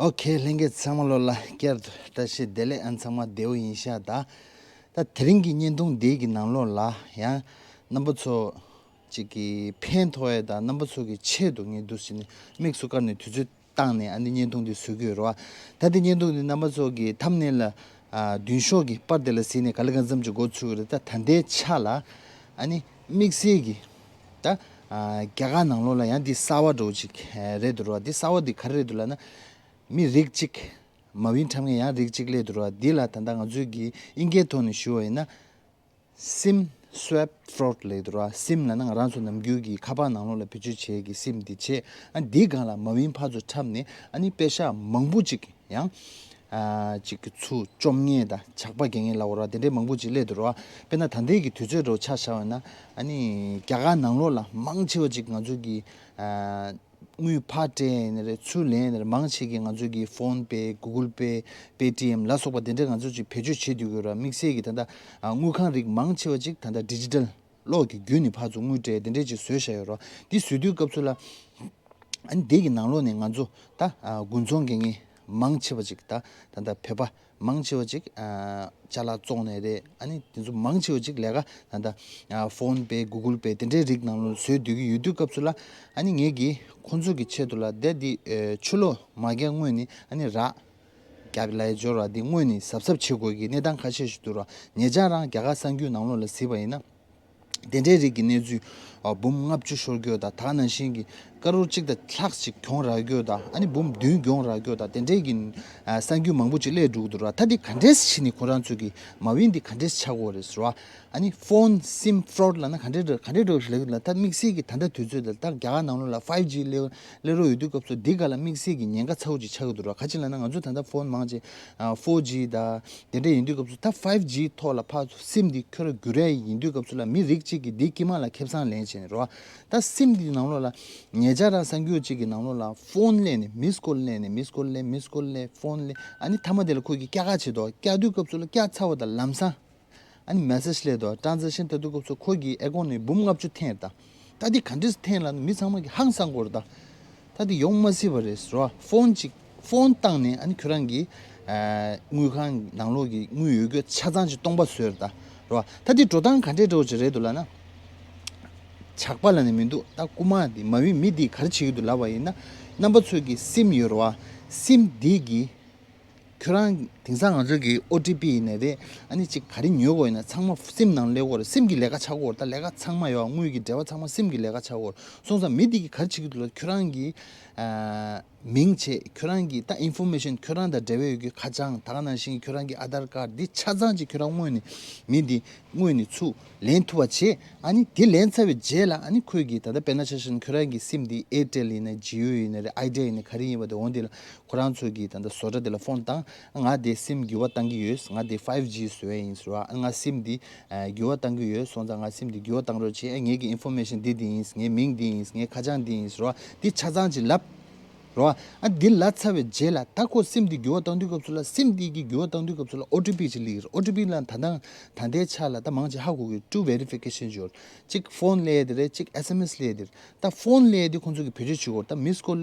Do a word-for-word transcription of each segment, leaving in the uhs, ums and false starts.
ཨོ་ཁེ། ལྷན་རྒྱས་ཚང་མ་ལོ་ལ་བསྐྱར་དུ་བཀྲ་ཤིས་བདེ་ལེགས། ཨ་ཚང་མ་བདེ་བོ་ཡིན་ཤག་ད་ད་དེ་རིང་གི་བརྙན་ཐུང་འདི་གི་ནང་ལོགས་ལ་ཡང་རྣམ་པ་ཚོ་ཅིག་གི་ཕན་ཐོགས་ཡས་དང་རྣམ་པ་ཚོ་གི་ཆེད་དུ་ངས་འདུག་ཟེར་ནས་དམིགས་སུ་བཀར་ནས་དུས་ཚོད་བཏང་ནས་ཨ་ནི་བརྙན་ཐུང་འདི་བཟོ་གི་ཡོད་རེད་བ། ད་འདི་བརྙན་ཐུང་འདི་རྣམ་པ་ཚོ་གི་ཐམ་ནེལ་ལ་ཨ་མདུན་ཤོག་གི་པར་དེ་ལ་གཟིགས་ནས་ག་ལེ་གང་འཚམ་ཅིག་མགོ་ཚོས་ཀྱི་རེད། ད་ད་ལྟའི་ཆ་ལ་ཨ་ནི་དམིགས་བསལ་གྱི་ད་ཨ་རྒྱ་གར་ནང་ལོགས་ལ་ཡང་འདི་གསར་བ་འདྲ་བོ་ཅིག་རེད་འདུག་རེད་བ། འདི་གསར་བ་འདི་ག་རེ་རེད་འདུག་ལབ་ན། མི་རིགས་གཅིག་མ་བིན་ཁྲབ་ངན་ཡང་རིགས་གཅིག་སླེབས་འདུག་ར། འདི་ལ་ད་ལྟ་ང་ཚོས་ཀྱི་ཨིན་སྐད་ཐོག་ནས་ཞུ་བ་ཡིན་ན། སིམ་སུ་ཝེབ་ཕ་རོཌ་ལབ་འདུག་ར། སིམ་ལབ་ན་ང་རང་ཚོ་ནམ་རྒྱུན་གྱི་ཁ་པར་ནང་ལོགས་ལ་བེད་སྤྱོད་བྱེད་ཀྱི་སིམ་འདི་བྱས། ཨ་འདིའི་སྒང་ལ་མ་བིན་ཕར་ཚུར་འཁྲབ་ནས་ཨ་ནི་པེ་ཤག་མང་པོ་ཅིག་ཡང་ཨ་ཅིག་གི་ཚུར་བཅོམ་མཁན་དང་ཇག་པ་རྒྱག་མཁན་ལབ་དགོས་ར། དེ་འདྲའི་མང་པོ་ཅིག་སླེབས་འདུག་ར། དཔེར་ན་ད་ལྟའི་གི་དུས་ཚོད་འདྲ་བོ་ཆ་བཞག་པ་ཡིན་ན་ཨ་ནི་རྒྱ་གར་ནང་ལོགས་ལ་མང་ཆེ་བ་ཅིག་ང་ཚོ་གི་ཨ། དངུལ་ཕར་སྤྲད་ཡིན་ནི་རེད། ཚུར་ལེན་ཡིན་ནི་རེད། མང་ཆེ་གིས་ང་ཚོས་ཀྱི་ཕོན་པེ། གུ་གུལ་པེ། པེ་ཊི་ཨེམ་ལ་སོགས་པ་དེ་འདྲས་ང་ཚོས་ཅིག་བེད་སྤྱོད་བྱེད་སྡོད་ཀྱི་ཡོད་རེད། དམིགས་བསལ་གྱི་ད་ལྟ་ཨ་དངུལ་ཁང་རིགས་མང་ཆེ་བ་ཅིག་ད་ལྟ་ཌི་ཇི་ཊལ་གློག་གི་བརྒྱུད་ནས་ཕར་ཚུར་དངུལ་སྤྲད་དེ་འདྲས་ཅིག་བཟོས་བཞག་ཡོད་རེད། འདི་བཟོས་དུས་སྐབས་སུ་ལ་ཨ་ནི་དེ་གི་ནང་ལོགས་ནས་ང་ཚོ་ད་ཨ་དགུན་ཚོང་རྒྱག་མཁན་མང་ཆེ་བ་ཅིག་ད་ད་ལྟ་བོད་པ་མང་ཆེ་བ་ཅིག་ཨ་ཅ་ལག་བཙོང་ནས་རེད། ཨ་ནི་དེ་ཚོ་མང་ཆེ་བ་ཅིག་ལས་ཀ་ད་ལྟ་ཨ་ཕོན་པེ། གུ་གུལ་པེ། དེ་འདྲའི་རིགས་ནང་ལོགས་བཟོས་སྡོད་ཀྱི་ཡོད་དུས་སྐབས་སུ་ལ། ཨ་ནི་ངས་ཀྱིས་ཁོང་ཚོ་གི་ཆེད་དུ་ལ་དེ་འདི་ཨེ་ཕྱི་ལོགས་མ་རྒྱག་སྔོན་ནས་ཨ་ནི་རག་རྒྱབ་ལ་ཡ་འབྱོར་བ་འདི་སྔོན་ནས་གཟབ་གཟབ་བྱེད་དགོས་ཀྱི་གནས་སྟངས་ཁ་ཤས་ཤིག་འདུག་ར། ཉེ་ཆར་རང་རྒྱ་གར་གསར་འགྱུར་ནང་ལོགས་ལ་གཟིགས་པ་ཡིན་ན། དེ་འདྲའི་རིགས་ཀྱི་གནས་ཚུལ་ཨ་འབུམ་ལྔ་བཅུ་ཤོར་རྒྱུ་དང་། ད་ག་ནང་བཞིན་གྱི་ཀ་རོར་གཅིག་དང་ལྷག་ཅིག་གྱོང་རག་རྒྱུ་དང་། ཨ་ནི་འབུམ་བདུན་གྱོང་རག་རྒྱུ་དང་། དེ་འདྲའི་གི་ཨ་གསར་འགྱུར་མང་པོ་ཅིག་སླེབས་འགྲོ་གི་འདུག་ར། ད་འདི་ག་འདྲས་བྱས་ནས་ཁོ་རང་ཚོས་ཀྱི་མ་བིན་འདི་ག་འདྲས་ཆགས་ཀྱི་ཡོད་རེད་ཟེར་བ། ཨ་ནི་ཕོན་སིམ་ཕ་རོཌ་ལབ་ན་ག་འདྲས་འདྲ་ག་འདྲས་འདྲ་ཞིག་ལབ་ཀྱི་འདུག་ལབ། ད་དམིགས་བསལ་གྱི་ད་ལྟ་དུས་ཚོད་ལ་ད་རྒྱ་གར་ནང་ལོགས་ལ་ཕའིབ་ཇི་སླེབས་སླེབས་རོགས་ཡོད་དུས་སྐབས་སུ་འདི་ག་ལ་དམིགས་བསལ་གྱི་ཉེན་ཁ་ཚ་བོ་ཅིག་ཆགས་ཀྱི་འདུག་ར། ག་ཅི་ལབ་ན་ང་ཚོ་ད་ལྟ་ཕོན་མང་ཆེ་ཨ་ཕོར་ཇི་དང་དེ་འདྲས་ཡིན་དུས་སྐབས་སུ། ད་ཕའིབ་ཇི་ཐོག་ལ་ཕར་ཚུར་སིམ་འདི་ཁྱོད་ར་བསྒྱུར་ཡ་ཡིན་དུས་སྐབས་སུ་ལ་མི་རིགས་གཅིག་གིས་འདི་དཀྱིལ་མ་ལ་ཁེ་བཟང་ལེན་བྱས་ནས་རོ། ད་སིམ་འདི་ནང་ལོགས་ལ་ཉེ་ཆར་རང་གསར་འགྱུར་གཅིག་གི་ནང་ལོགས་ལ་ཕོན་སླེབས་ནས་མིས་ཀོལ་སླེབས་ནས། མིས་ཀོལ་སླེབས། མིས་ཀོལ་སླེབས། ཕོན་སླེབས། ཨ་ནི་མཐའ་མ་དེ་ལ་ཁོ་གིས་བཀྱག་ག་བྱེད་དོ། བཀྱག་དུས་སྐབས་སུ་ལ་བཀྱག་ཚར་བ་དང་ལམ་སང་ཨ་ནི་མེ་སེཇ་སླེབས་དོ། ཊན་ཛེག་ཤན་ལྟ་དུས་སྐབས་སུ་ཁོ་གི་ཨེ་ཀོན་ནས་འབུམ་ལྔ་བཅུ་འཐེན་ད། ད་འདི་ག་འདྲས་འཐེན་ལབ་ན་མི་ཚང་མ་གི་ཧང་སང་གོ་རེད་ད། ད་འདི་ཡོང་མ་སྲིད་པ་རེད་ཟེར་བ། ཕོན་གཅིག་ཕོན་བཏང་ནས་ཨ་ནི་ཁྱོད་རང་གི་ཨ་དངུལ་ཁང་ནང་ལོགས་ཀྱི་དངུལ་ཡོད་རྒྱུ་ཆ་ཚང་ཅིག་སྟོང་པ་བཟོས་རེད་ད། རེད་བ། ད་འདི་འགྲོ་སྟངས་ག་འདྲས་འདྲ་བོ་ཅིག་རེད་འདུག་ལབ་ན། ཇག་པ་ལབ་ནས་མི་འདུག་ད་རྐུ་མ་འདི་མ་བིན་མི་འདིས་ག་རེ་བྱེད་ཀྱི་འདུག་ལབ་པ་ཡིན་ན། རྣམ་པ་ཚོས་ཀྱི་སིམ་ཡོད་རེད་བ། སིམ་འདི་གི་ཁྱོད་རང་དེང་སང་ང་ཚོ་གི་ཨོ་ཊི་པི་ཡིན་ནའི་རེད། ཨ་ནི་ཅིག་ག་རེ་ཉོ་དགོས་ཡིན་ན་ཚང་མ་སིམ་ནང་སླེབས་ཀྱི་ཡོད་རེད། སིམ་གྱི་ལས་ཀ་ཆགས་ཀྱི་ཡོད་རེད། ད་ལས་ཀ་ཚང་མ་ཡོད། དངུལ་གྱི་འབྲེལ་བ་ཚང་མ་སིམ་གྱི་ལས་ཀ་ཆགས་ཀྱི་ཡོད་རེད། སོང་ཙང་མི་འདི་གིས་ག་རེ་བྱེད་ཀྱི་འདུག་ལབ། ཁྱོད་རང་གི་ཨ་མིང་བྱས། ཁྱོད་རང་གི་ད་ཨིན་ཕོར་མེ་ཤན་ཁྱོད་རང་དང་འབྲེལ་བ་ཡོད་རྒྱུའི་ཁ་བྱང་། ད་ག་ནང་བཞིན་ཁྱོད་རང་གི་ཨ་དྷར་ཀར་འདི་ཆ་ཚང་ཅིག་ཁྱོད་རང་སྔོན་ནས་མི་འདི་སྔོན་ནས་ཚུར་ལེན་ཐུབ་པ་བྱས། ཨ་ནི་དེ་ལེན་ཚར་བའི་རྗེས་ལ་ཨ་ནི་ཁོས་ཀྱིས་ད་ལྟ་དཔེར་ན་ཆ་བཞག་ན་ཁྱོད་རང་གི་སིམ་འདི་ཨེར་ཊེལ་ཡིན་ན། ཇི་ཡོ་ཡིན་ན་རེད། ཨའི་ཌི་ཡ་ཡིན་ན། ག་རེ་ཡིན་པ་དེ་འོང་། དེ་ལ་ཁོ་རང་ཚོ་གིས་ད་ལྟ་བཟོ་གྲྭ་དེ་ལ་ཕོན་བཏང་། ང་དེ་སིམ་འགྱུར་བ་བཏང་གི་ཡོད། ང་དེ་ཕའིབ་ཇི་བཟོ་ཡ་ཡིན་ཟེར་བ། ང་སིམ་འདི་ཨ་འགྱུར་བ་བཏང་གི་ཡོད། སོང་ཙང་ང་སིམ་འདི་འགྱུར་བ་བཏང་རོགས་བྱེད། ཨ་ངེད་ཀྱི་ཨིན་ཕོར་མེ་ཤན་འདི་འདི་ཡིན། ངའི་མིང་འདི་ཡིན། ངའི་ཁ་བྱང་འདི་ཡིན་ཟེར་བ། འདི་ཆ་ཚང་ཅིག་ལབ་རོ། ཨ་འདི་ལབ་ཚར་བའི་རྗེས་ལ་ད་ཁོ་སིམ་འདི་འགྱུར་བ་བཏང་དུས་སྐབས་སུ་ལ། སིམ་འདི་གི་འགྱུར་བ་བཏང་དུས་སྐབས་སུ་ལ་ཨོ་ཊི་པི་ཅིག་སླེབས་ཀྱི་རེད། ཨོ་ཊི་པི་ལབ་ན་ད་ལྟ་ད་ལྟའི་ཆ་ལ་ད་མང་ཆེ་ཧ་གོ་གི། ཊུ་ཝེ་རི་ཕི་ཀེ་ཤན་ཅིག་ཡོད། གཅིག་ཕོན་སླེབས་དེ་རེད། གཅིག་ཨེས་ཨེམ་ཨེས་སླེབས་དེ་རེད། ད་ཕོན་སླེབས་དེ་ཁོང་ཚོ་གིས་བེད་སྤྱོད་བྱེད་ཀྱི་ཡོད་རེད། ད་མིས་ཀོལ་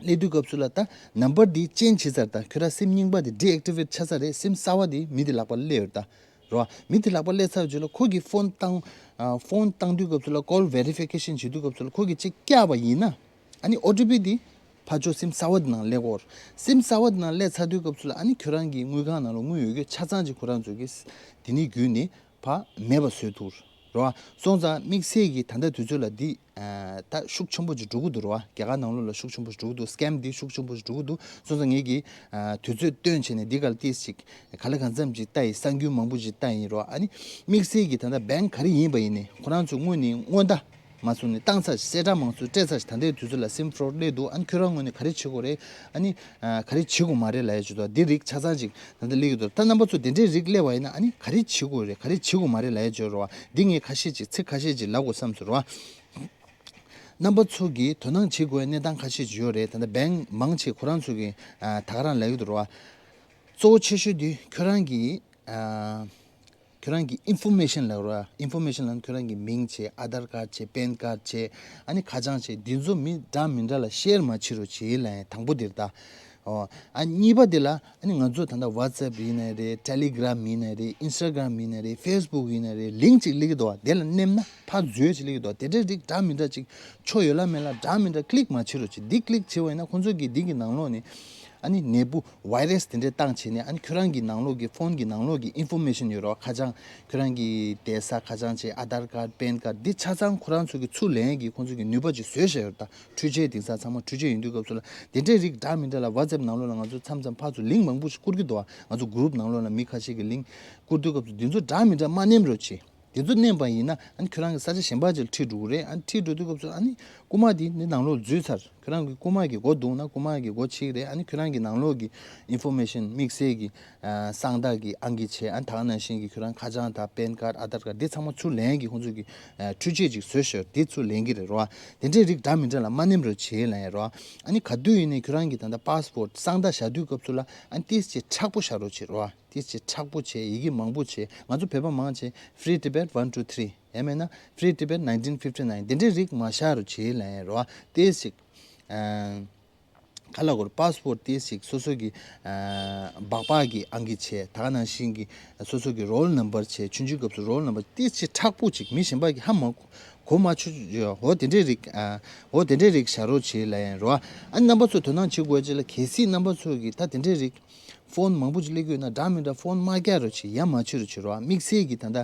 སླེབས་དུས་སྐབས་སུ་ལ་ད་ནམ་བར་འདི་ཅེན་ཇི་བྱས་ཚར། ད་ཁྱོད་རང་སིམ་རྙིང་པ་འདི་ཌི་ཨེག་ཊི་ཝེཊ་ཆགས་ཚར་རེད། སིམ་གསར་བ་འདི་མི་འདི་ལག་པ་ལ་སླེབས་ཡོད་རེད་ད། རེད་བ། མི་འདི་ལག་པ་སླེབས་ཚར་རྗེས་ལ་ཁོ་གིས་ཕོན་བཏང་། ཨ་ཕོན་བཏང་དུས་སྐབས་སུ་ལ་ཀོལ་ཝེ་རི་ཕི་ཀེ་ཤན་བྱེད་དུས་སྐབས་སུ་ལ་ཁོ་གིས་ཅིག་བཀྱགས་པ་ཡིན་ན། ཨ་ནི་ཨོ་ཊི་པི་འདི་ཕར་ཕྱོགས་སིམ་གསར་བ་འདི་ནང་སླེབས་ཀྱི་ཡོད་རེད། སིམ་གསར་བ་འདི་ནང་སླེབས་ཚར་དུས་སྐབས་སུ་ལ་ཨ་ནི་ཁྱོད་རང་གི་དངུལ་ཁང་ནང་ལ་དངུལ་ཡོད་རྒྱུ་ཆ་ཚང་ཅིག་ཁོ་རང་ཚོ་གིས་དེ་ནས་བརྒྱུད་ནས་ཕར་མེད་པ་བཟོས་ཐུབ་རེད་བ། སོང་ཙང་དམིགས་བསལ་གྱི་ད་ལྟ་དུས་ཚོད་ལ་འདི་ཨ་ད་ཤུགས་ཆེན་པོ་ཅིག་འགྲོ་གི་འདུག་རེད་བ། རྒྱ་གར་ནང་ལོགས་ལ་ཤུགས་ཆེན་པོ་ཅིག་འགྲོ་གི་འདུག་སི་ཀེམ་འདི་ཤུགས་ཆེན་པོ་ཅིག་འགྲོ་གི་འདུག་སོང་ཙང་ངེད་ཀྱིས་ཨ་དུས་ཚོད་བཏོན་བྱས་ནས་འདི་ག་ལ་ཏོག་ཙམ་ཅིག་ག་ལེ་གང་འཚམ་ཅིག་ལྟ་ཡི། གསར་འགྱུར་མང་པོ་ཅིག་ལྟ་ཡིན་རེད་བ། ཨ་ནི་དམིགས་བསལ་གྱི་ད་ལྟ་བེང་ག་རེ་ཡིན་པ་ཡིན་ནའི་ཁོ་རང་ཚོས་དངོས་ནས་སྔོན་བརྡ་མ་བཟོས་ནས་བཏང་ཚར་ཞིག་གསལ་བསྒྲགས་མང་ཚོས་སྤྲད་ཚར་ཞིག་ད་ལྟའི་དུས་ཚོད་ལ་སིམ་ཕ་རོཌ་སླེབས་འདུག་ཨ་ནི་ཁྱོད་རང་ངོས་ནས་ག་རེ་བྱེད་དགོས་རེད། ཨ་ནི་ཨ་ག་རེ་བྱེད་དགོས་མ་རེད་ལབ་ཡ་བྱེད་དོ། འདི་རིགས་ཆ་ཚང་ཅིག་ད་ལྟ་སླེབས་ཀྱི་འདུག་ད་རྣམ་པ་ཚོ་དེ་འདྲའི་རིགས་སླེབས་པ་ཡིན་ན་ཨ་ནི་ག་རེ་བྱེད་དགོས་རེད། ག་རེ་བྱེད་དགོས་མ་རེད་ལབ་ཡ་བྱེད་རོགས། འདི་ངས་ཁ་ཤས་ཅིག་ཚིག་ཁ་ཤས་ཅིག་ལབ་དགོས་བསམ་སོང་རོགས། རྣམ་པ་ཚོ་གིས་དོ་སྣང་བྱེད་དགོས་པའི་གནས་སྟངས་ཁ་ཤས་ཅིག་ཡོད་རེད། ད་ལྟ་བེང་མང་ཆེ་ཁོ་རང་ཚོ་གིས་ཨ་ད་ག་རང་ལབ་ཀྱི་འདུག་རོགས། གཙོ་བོ་ཆེ་ཤོས་འདི་ཁྱོད་རང་གི་ཨ་ཁྱོད་རང་གི་ཨིན་ཕོར་མེ་ཤན་ལབ་ར། ཨིན་ཕོར་མེ་ཤན་ལབ་ན་ཁྱོད་རང་གི་མིང་བྱས། ཨ་དྷར་ཀར་བྱས། པན་ཀར་བྱས། ཨ་ནི་ཁ་བྱང་བྱས། འདི་ཚོ་མི་འདྲ་མི་འདྲ་ལ་ཤེར་མ་བྱེད་རོགས་བྱེད་ལབ་ཡ་དང་པོ་འདིར་ད། ཨོ། ཨ་གཉིས་པ་དེ་ལ་ཨ་ནི་ང་ཚོ་ད་ལྟ་WhatsApp་ཡིན་ནའི་རེད། Telegram་ཡིན་ནའི་རེད། Instagram་ཡིན་ནའི་རེད། Facebook་ཡིན་ནའི་རེད། Link་ཅིག་སླེབས་ཀྱི་འདུག་བ། དེ་ལ་མནན་ན་ཕར་འཛུལ་ཅིག་སླེབས་ཀྱི་འདུག་བ། དེ་འདྲའི་རིགས་འདྲ་མི་འདྲ་ཅིག་ཆོ་ཡོད་ལ་མེད་ལ་འདྲ་མི་འདྲ་click་མ་བྱེད་རོགས་བྱེད། འདི་click་བྱེད་པ་ཡིན་ན་ཁོང་ཚོ་གིས་འདི་གི་ནང་ལོགས་ནས་ཨ་ནི་ནད་འབུ་virus་དེ་འདྲའི་བཏང་བྱས་ནས་ཨ་ནི་ཁྱོད་རང་གི་ནང་ལོགས་ཀྱི་phone་གི་ནང་ལོགས་ཀྱི་information་ཡོད་རོགས། ཁ་བྱང་ཁྱོད་རང་གི་བསྡད་ས། ཁ་བྱང་བྱས། Aadhaar card, PAN card་འདི་ཆ་ཚང་ཁོ་རང་ཚོ་གིས་ཚུར་ལེན་གྱི་ཁོང་ཚོ་གིས་ནུས་པ་ཅིག་བཟོས་བཞག་ཡོད་རེད་ད། འཕྲུལ་ཆས་དེང་སང་ཚང་མ་འཕྲུལ་ཆས་ཡིན་དུས་སྐབས་སུ་ལ་དེ་འདྲའི་རིགས་འདྲ་མི་འདྲ་ལ་WhatsApp་ནང་ལོགས་ལ་ང་ཚོ་མཚམས་མཚམས་ཕར་ཚུར་link་མང་པོ་ཞིག་བསྐུར་གྱི་འདུག་ཨ། ང་ཚོ་group་ནང་ལོགས་ལ་མི་ཁ་ཤས་ཀྱི་link་བསྐུར་དུས་སྐབས་སུ་འདི་ཚོ་འདྲ་མི་འདྲ་མ་མནན་རོགས་བྱེད། དེ་ཚོ་མནན་པ་ཡིན་ན་ཨ་ནི་ཁྱོད་རང་གི་ས་ཆ་གཞན་པ་ཅིག་ལ་ཁྲིད་འགྲོ་གི་རེད། ཨ་ནི་ཁྲིད་འགྲོ་དུས་སྐབས་སུ་ཨ་ནི་རྐུ་མ་དེ་འདི་ནང་ལོགས་འཛུལ་ཚར། ཁྱོད་རང་གི་རྐུ་མ་གི་སྒོ་རྡུང་ན་རྐུ་མ་གི་སྒོ་ཕྱེ་གི་རེད། ཨ་ནི་ཁྱོད་རང་གི་ནང་ལོགས་ཀྱི་information་དམིགས་བསལ་གྱི་ཨ་གསང་བདག་གི་ཨང་ཀི་བྱས། ཨ་ནི་ད་ག་ནང་བཞིན་གྱི་ཁྱོད་རང་ཁ་བྱང་དང་PAN card, Aadhaar card་འདི་ཚང་མ་ཚུར་ལེན་གྱི་ཁོང་ཚོ་གི་ཨ་འཕྲུལ་ཆས་ཅིག་བཟོས་ཤོག་འདི་ཚུར་ལེན་གྱི་རེད་རོ། དེ་འདྲའི་རིགས་འདྲ་མི་འདྲ་ལ་མ་མནན་རོགས་བྱེད་ལབ་ཡ་རོ། ཨ་ནི་ག་དུས་ཡིན་ནའི་ཁྱོད་རང་གི་ད་ལྟ་passport་གསང་བདག་བཞག་དུས་སྐབས་སུ་ལ་ཨ་ནི་ཏིས་ཅིག་མཁྲེགས་པོ་བཞག་རོགས་བྱེད་རོ། ཏིས་ཅིག་མཁྲེགས་པོ་བྱེད། ཡི་གེ་མང་པོ་བྱེད། ང་ཚོ་བོད་པ་མང་ཆེ་Free Tibet one two three་ཡང་མིན་ན་Free Tibet nineteen fifty nine་དེ་འདྲའི་རིགས་མ་བཞག་རོགས་བྱེད་ལབ་ཡ་རོ། ཏིས་ཅིག་ཨ། ག་ལ་གོ་རེ། passport་ཏིས་ཅིག་སོ་སོ་གི་ཨ་སྦག་སྦག་གི་ཨང་ཀི་བྱས། ད་ག་ནང་བཞིན་གྱི་སོ་སོ་གི་roll number་བྱས། ཆུང་ཆུང་སྐབས་སུ་roll number་ཏིས་ཅིག་མཁྲེགས་པོ་ཅིག་མི་གཞན་པ་གི་ཧ་མ་གོ་མ་ཆོད་ཡོད། འོ་དེ་འདྲའི་རིགས་ཨ་འོ་དེ་འདྲའི་རིགས་བཞག་རོགས་བྱེད་ལབ་ཡ་རོ། ཨ་ནི་རྣམ་པ་ཚོ་དོ་སྣང་བྱེད་དགོས་ཅིག་ལ་གལ་སྲིད་རྣམ་པ་ཚོ་གི་ད་དེ་འདྲའི་རིགས་phone་མང་པོ་ཅིག་སླེབས་ཀྱི་ཡོད་ན་འདྲ་མི་འདྲ་phone་མ་རྒྱག་རོགས་བྱེད། ཡ་མ་བྱེད་རོགས་བྱེད་རོ། དམིགས་བསལ་གྱི་ད་ལྟ་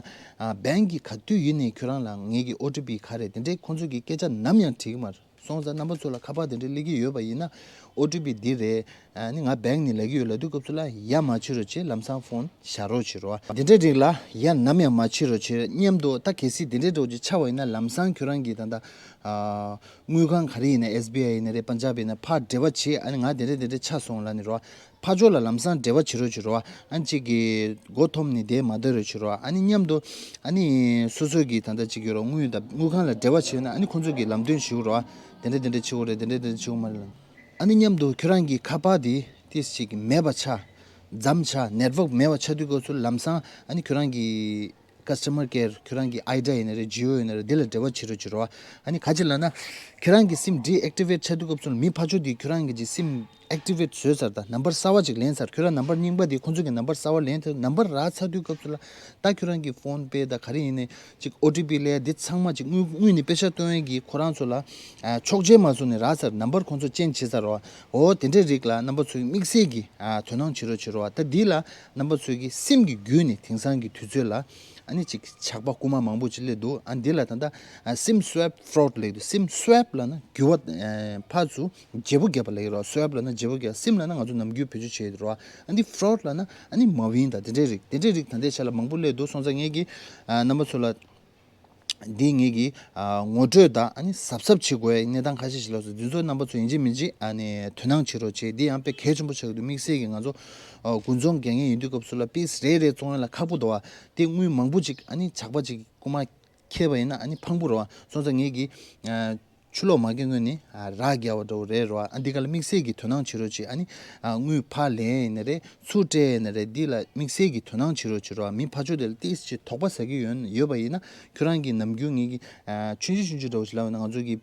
ཨ་bank་གི་ག་དུས་ཡིན་ནའི་ཁྱོད་རང་ལ་ངེད་ཀྱི་ཨོ་ཊི་པི་ག་རེ་དེ་འདྲའི་ཁོང་ཚོ་གི་སྐད་ཆ་ནམ་ཡང་དྲིས་ཀྱི་མ་རེད། སོང་ཙང་རྣམ་པ་ཚོ་ལ་ཁ་པར་དེ་འདྲ་སླེབས་ཀྱི་ཡོད་པ་ཡིན་ན་ཨོ་ཊི་པི་འདི་རེད། ཨ་ནི་ང་bank་ནས་ལབ་ཀྱི་ཡོད་ལབ་དུས་སྐབས་སུ་ལ་ཡ་མ་བྱེད་རོགས་བྱེད། ལམ་སང་phone་བཞག་རོགས་བྱེད་རོ། དེ་འདྲའི་རིགས་ལ་ཡ་ནམ་ཡང་མ་བྱེད་རོགས་བྱེད། མཉམ་དུ་ད་གལ་སྲིད་དེ་འདྲའི་འདྲ་བོ་ཅིག་ཆགས་པ་ཡིན་ན་ལམ་སང་ཁྱོད་རང་གི་ད་ལྟ་ཨ་དངུལ་ཁང་ག་རེ་ཡིན་ན་ཨེས་བི་ཨའི་ཡིན་ན་རེད། པན་ཇབ་ཡིན་ན་ཕར་འབྲེལ་བ་བྱེད། ཨ་ནི་ང་དེ་འདྲ་དེ་འདྲ་ཆགས་སོང་ལབ་ནི་རོ། ཕར་ཕྱོགས་ལ་ལམ་སང་འབྲེལ་བ་བྱེད་རོགས་བྱེད་རོ། ཨ་ནི་གཅིག་གི་མགོ་འཐོམ་ནས་བསྡད་མ་སྡོད་རོགས་བྱེད་རོ། ཨ་ནི་མཉམ་དུ་ཨ་ནི་སོ་སོ་གི་ད་ལྟ་གཅིག་ཡོད་རོ། དངུལ་དང་དངུལ་ཁང་ལ་འབྲེལ་བ་བྱེད་ན་ཨ་ནི་ཁོང་ཚོ་གི་ལམ་སྟོན་ཞུ་རོ། དེ་འདྲ་དེ་འདྲ་བྱེད་དགོས་རེད། དེ་འདྲ་དེ་འདྲ་བྱེད་དགོས་མ་རེད་ལབ། ཨ་ནི་མཉམ་དུ་ཁྱོད་རང་གི་ཁ་པར་དེ་ཏིས་ཅིག་མེད་པ་ཆགས། མཚམས་ཆགས། network་མེད་པ་ཆགས་དུས་སྐབས་སུ་ལམ་སང་ཨ་ནི་ཁྱོད་རང་གི་customer care་ཁྱོད་རང་གི་ཨའི་ཌི་ཡིན་ན་རེད། ཇི་ཡོ་ཡིན་ན་རེད། དེ་ལ་འབྲེལ་བ་བྱེད་རོགས་བྱེད་རོ། ཨ་ནི་ག་ཅི་ལབ་ན་ཁྱོད་རང་གི་sim་deactivate་ཆགས་དུས་སྐབས་སུ་མི་ཕར་ཕྱོགས་དེ་ཁྱོད་རང་གི་ཅིག་sim་activate་བཟོས་ཚར། ད་number་གསར་བ་ཅིག་ལེན་ཚར། ཁྱོད་རང་number་རྙིང་པ་དེ་ཁོང་ཚོ་གི་number་གསར་བ་ལེན་ཚར། number་རག་ཚར་དུས་སྐབས་སུ་ལ་ད་ཁྱོད་རང་གི་PhonePe་དང་ག་རེ་ཡིན་ནའི་ཅིག་ཨོ་ཊི་པི་ལས་དེ་ཚང་མ་ཅིག་དངུལ་དངུལ་ནི་པེ་ཤ་བཏོན་ཡས་ཀྱི་ཁོ་རང་ཚོ་ལ་ཨ་ཆོག་མཆན་མ་བཟོ་ནས་རག་ཚར། number་ཁོང་ཚོ་change་བྱས་ཚར་རོ། འོ་དེ་འདྲའི་རིགས་ལ་རྣམ་པ་ཚོས་དམིགས་བསལ་གྱི་ཨ་དོ་སྣང་བྱེད་རོགས་བྱེད་རོ། ད་འདི་ལ་རྣམ་པ་ཚོས་ཀྱི་sim་གི་བརྒྱུད་ནས་དེང་སང་གི་དུས་ཚོད་ལ་ཨ་ནི་ཅིག་ཇག་པ་རྐུ་མ་མང་པོ་ཅིག་སླེབས་འདུག། ཨ་འདི་ལ་ད་ལྟ་ཨ་sim swap fraud་ལབ་འདུག། sim swap་ལབ་ན་འགྱུར་བ་ཨ་ཕར་ཚུར་བརྗེ་པོ་བརྒྱབ་པ་ལབ་ཀྱི་རོ། swap་ལབ་ན་བརྗེ་པོ་བརྒྱབ། sim་ལབ་ན་ང་ཚོ་ནམ་རྒྱུན་བེད་སྤྱོད་བྱེད་ཡོད་རོ། ཨ་འདི་fraud་ལབ་ན་ཨ་ནི་མ་བིན་དང་དེ་འདྲའི་རིགས། དེ་འདྲའི་རིགས་ད་ལྟའི་ཆ་ལ་མང་པོ་སླེབས་འདུག། སོང་ཙང་ངེད་ཀྱིས་ཨ་རྣམ་པ་ཚོ་ལ་འདི་ངེད་ཀྱིས་ཨ་ངོ་སྤྲོད་དང་ཨ་ནི་གཟབ་གཟབ་བྱེད་དགོས་གནས་སྟངས་ཁ་ཤས་ཤིག་ལ་སོགས་འདི་ཚོ་རྣམ་པ་ཚོ་ཡིན་གཅིག་མིན་གཅིག་ཨ་ནི་དོ་སྣང་བྱེད་རོགས་བྱེད། འདི་ཡང་དཔེ་གལ་ཆེན་པོ་ཆགས་ཀྱི་འདུག། དམིགས་བསལ་གྱིས་ང་ཚོ་ཨ་དགུན་ཚོང་རྒྱག་མཁན་ཡིན་དུས་སྐབས་སུ་ལ་པིས་རེ་རེ་བཙོང་ཡ་ལ་ཁག་པོ་འདུག་བ། དེ་དངུལ་མང་པོ་ཅིག་ཨ་ནི་ཇག་པ་ཅིག་རྐུ་མ་ཁྱེར་བ་ཡིན་ན་ཨ་ནི་ཕངས་པོ་རེད་བ། སོང་ཙང་ངེད་ཀྱིས་ཨ་ཆུ་ལོག་མ་སྐྱེལ་སྔོན་ནས་ཨ་རག་རྒྱག་པ་འདྲ་བོ་རེད་རོ། ཨ་འདི་ག་ལ་དམིགས་བསལ་གྱི་དོ་སྣང་བྱེད་རོགས་བྱེད། ཨ་ནི་ཨ་དངུལ་ཕར་ལེན་ཡིན་ན་རེད། ཚུར་སྤྲད་ཡིན་ན་རེད། འདི་ལ་དམིགས་བསལ་གྱི་དོ་སྣང་བྱེད་རོགས་བྱེད་རོགས། མི་ཕར་ཕྱོགས་དེ་ལ་ཏིས་ཅིག་དོགས་པ་ཟ་གི་ཡོད་ཡོད་པ་ཡིན་ན་ཁྱོད་རང་གིས་ནམ་རྒྱུན་ངེད་ཀྱི་ཨ་ཆུང་ཆུང་ཆུང་ཆུང་འདྲ་བོ་ཞིག་ལབ་ཡོད་ན་ང་ཚོ་གི་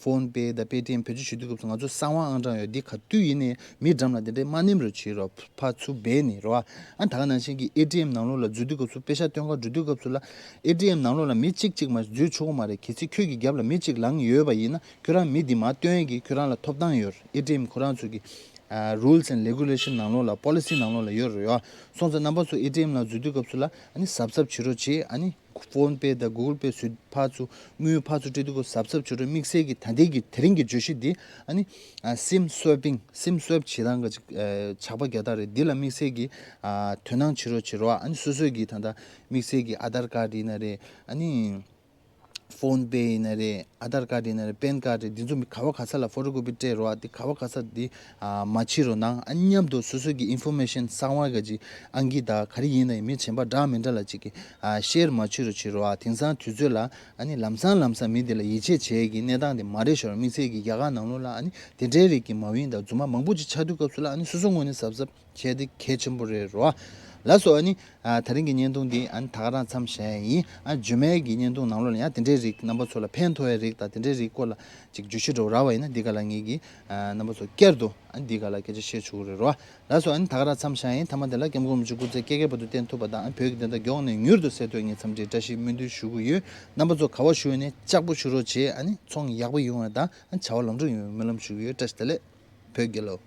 ཕོན་པེ་དང་པེ་ཊི་ཨེམ་བེད་སྤྱོད་བྱེད་དུས་སྐབས་སུ་ང་ཚོ་གསང་བ་ཨང་གྲངས་ཡོད། འདི་ག་དུས་ཡིན་ནའི་མི་འགྲམ་ལ་དེ་འདྲའི་མ་ནེམ་རོགས་བྱེད་རོགས། ཕར་ཚུར་སྦས་ནས་རོ། ཨ་ད་ག་ནང་བཞིན་གྱི་ཨེ་ཊི་ཨེམ་ནང་ལོགས་ལ་འཛུལ་དུས་སྐབས་སུ་པེ་ཤ་སྟོན་ག་འགྲོ་དུས་སྐབས་སུ་ལ་ཨེ་ཊི་ཨེམ་ནང་ལོགས་ལ་མི་གཅིག་གཅིག་མ་འཛུལ་ཆོག་གི་མ་རེད། གལ་སྲིད་ཁྱོད་ཀྱི་རྒྱབ་ལ་མི་གཅིག་ལངས་ཡོད་པ་ཡིན་ན་ཁྱོད་རང་མི་འདི་མར་སྟོན་ཡས་ཀྱི་ཁྱོད་རང་ལ་ཐོབ་ཐང་ཡོད་རེད། ཨེ་ཊི་ཨེམ་ཁོ་རང་ཚོ་གི་ཨ་rules and regulation་ནང་ལོགས་ལ་policy་ནང་ལོགས་ལ་ཡོད་རེད་ཡོ། སོང་ཙང་རྣམ་པ་ཚོ་ཨེ་ཊི་ཨེམ་ལ་འཛུལ་དུས་སྐབས་སུ་ལ་ཨ་ནི་གཟབ་གཟབ་བྱེད་རོགས་བྱེད། ཨ་ནི་ཕོན་པེ་དང་གུ་གལ་པེ་བཟོས་ཕར་ཚུར་དངུལ་ཕར་ཚུར་སྤྲད་དུས་སྐབས་གཟབ་གཟབ་བྱེད་རོགས། དམིགས་བསལ་གྱི་ད་ལྟའི་གི་དེ་རིང་གི་བརྗོད་གཞི་འདི་ཨ་ནི་ཨ་sim swapping། sim swap་བྱེད་སྟངས་ག་ཅིག་ཨ་ཇག་པ་རྒྱག་སྟངས་རེད། འདི་ལ་དམིགས་བསལ་གྱི་ཨ་དོ་སྣང་བྱེད་རོགས་བྱེད་རོགས། ཨ་ནི་སོ་སོའི་གི་ད་ལྟ་དམིགས་བསལ་གྱི་ཨ་དྷར་ཀར་ཡིན་ན་རེད། ཨ་ནི་ཕོན་པེ་ཡིན་ན་རེད། ཨ་དྷར་ཀར་ཡིན་ན་རེད། པན་ཀར་རེད། འདི་ཚོ་མི་ག་བ་ག་ས་ལ་ཕོ་ཊོ་ཀོ་པི་སྤྲད་རོགས། ཨ་འདི་ག་བ་ག་ས་འདི་ཨ་མ་བྱེད་རོགས་གནང་། ཨ་མཉམ་དུ་སོ་སོ་གི་ཨིན་ཕོར་མེ་ཤན་གསང་བ་ག་ཅིག་ཨང་ཀི་དང་ག་རེ་ཡིན་ན་ཡང་མི་གཞན་པ་འདྲ་མི་འདྲ་ལ་ཅིག་གི་ཨ་ཤེར་མ་བྱེད་རོགས་བྱེད་རོགས། ཨ་དེང་སང་དུས་ཚོད་ལ་ཨ་ནི་ལམ་སང་ལམ་སང་མི་འདི་ལ་ཡིད་ཆེས་བྱེད་ཀྱི་གནས་སྟངས་དེ་མ་རེད་ཤོར། དམིགས་བསལ་གྱི་རྒྱ་གར་ནང་ལོགས་ལ་ཨ་ནི་དེ་འདྲའི་རིགས་ཀྱི་མ་ཝིན་དང་རྫུན་མ་མང་པོ་ཅིག་ཆགས་དུས་སྐབས་སུ་ལ་ཨ་ནི་སོ་སོ་ངོས་ནས་གཟབ་གཟབ་བྱས་ཏེ་གལ་ཆེན་པོ་རེད་རོ། ལགས་སོ། ཨ་ནི་ཨ་དེ་རིང་གི་བརྙན་ཐུང་འདི་ཨ་ནི་ད་ག་རང་མཚམས་བཞག་ཡ་ཡིན། ཨ་རྗེས་མའི་གི་བརྙན་ཐུང་ནང་ལོགས་ལ་ཡང་དེ་འདྲའི་རིགས་རྣམ་པ་ཚོ་ལ་ཕན་ཐོགས་ཡ་རིགས་དང་དེ་འདྲའི་རིགས་སྐོར་ལ་ཅིག་བརྗོད་གཞི་འདྲ་བོ་རག་པ་ཡིན་ན། འདི་ག་ལ་ངེད་ཀྱིས་ཨ་རྣམ་པ་ཚོ་བསྐྱར་དུ་ཨ་ནི་འདི་ག་ལ་སྐད་ཆ་བཤད་ཆོག་གི་རེད་རོ། ལགས་སོ། ཨ་ནི་ད་ག་རང་མཚམས་བཞག་ཡིན། མཐའ་མ་དེ་ལ་སྐྱབས་མགོན་རིན་པོ་ཆེ་སྐུ་ཚེ་བསྐལ་བརྒྱའི་བར་དུ་བརྟན་ཐུབ་པ་དང་། བོད་ཀྱི་བདེན་མཐའ་མགྱོགས་ནས་མྱུར་དུ་གསལ་ཐུབ་ཡ་ངས་འཚམས་འདྲིའི་བཀྲ་ཤིས་སྨོན་འདུན་ཞུ་གི་ཡོད། རྣམ་པ་ཚོ་ག་པར་བཞུགས་ནས་ལྕགས་པོ་བཞུགས་རོགས་བྱེད། ཨ་ནི་ཚོང་ཡག་པོ་ཡོང་བ་དང་ཨ་ནི་བྱ་བ་ལམ་འགྲོ་ཡོང་བའི་སྨོན་ལམ་ཞུ་གི་ཡོད། བཀྲ་ཤིས་བདེ་ལེགས། བོད་རྒྱལ་ལོ།